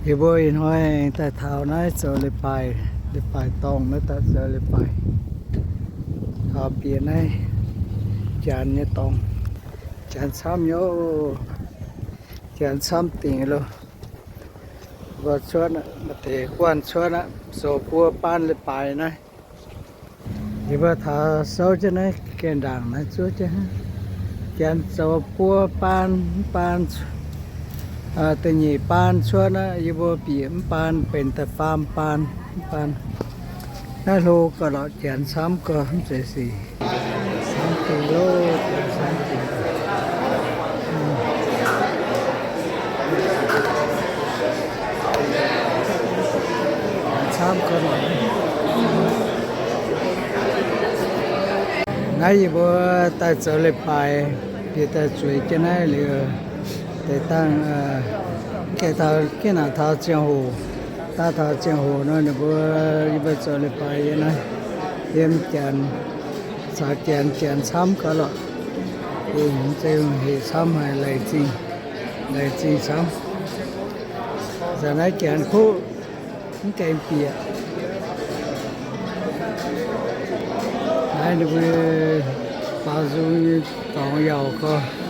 Yie mbuo ih hnoi aengx daaih taux naaiv zoux leiz-baaix, leiz-baaix dorngh naaiv, daaih zoux leiz-baaix. Taux bieqc naaiv janx nyei dorngh. Janx camv nyei oc. Janx camv dingc loh. Mbuo cuotv aqv, maaih deix guanh cuotv aqv, zoux buo baan leiz-baaix naaiv. Yie mbuo taux souv jienv naaiv gaengh ndaangc naaiv zuov jienv. Janx zoux buo baan, mv baan, da'nyeic baan cuotv aqv. Yie mbuo bieqc mv baan benx da'faam baan, mv baan. Naaiv hlo gauh lorqc, janx camv gauh mv zeiz sic. Camv dingc loh, janx camv dingc. Camv gauh lorqc. Naaiv yie mbuo daaih zoux leiz-baaix, bieqc daaih zueiz jienv naaiv liuz, deix dangh, gaengh taux, gaengh naaic taux ziangh hoc. Daaih taux ziangh hoc nor, ninh mbuo, yie mbuo zoux leiz-baaix yiem naaiv, yiem janx, caux janx, janx camv gauh lorqc. Hec camv haic, laengz zingh, laengz zingh camv. Zanc naaiv janx kuv mv gaengh bieqc. Naaiv ninh mbuo baaux nzung nyei dorngx yauh gorx.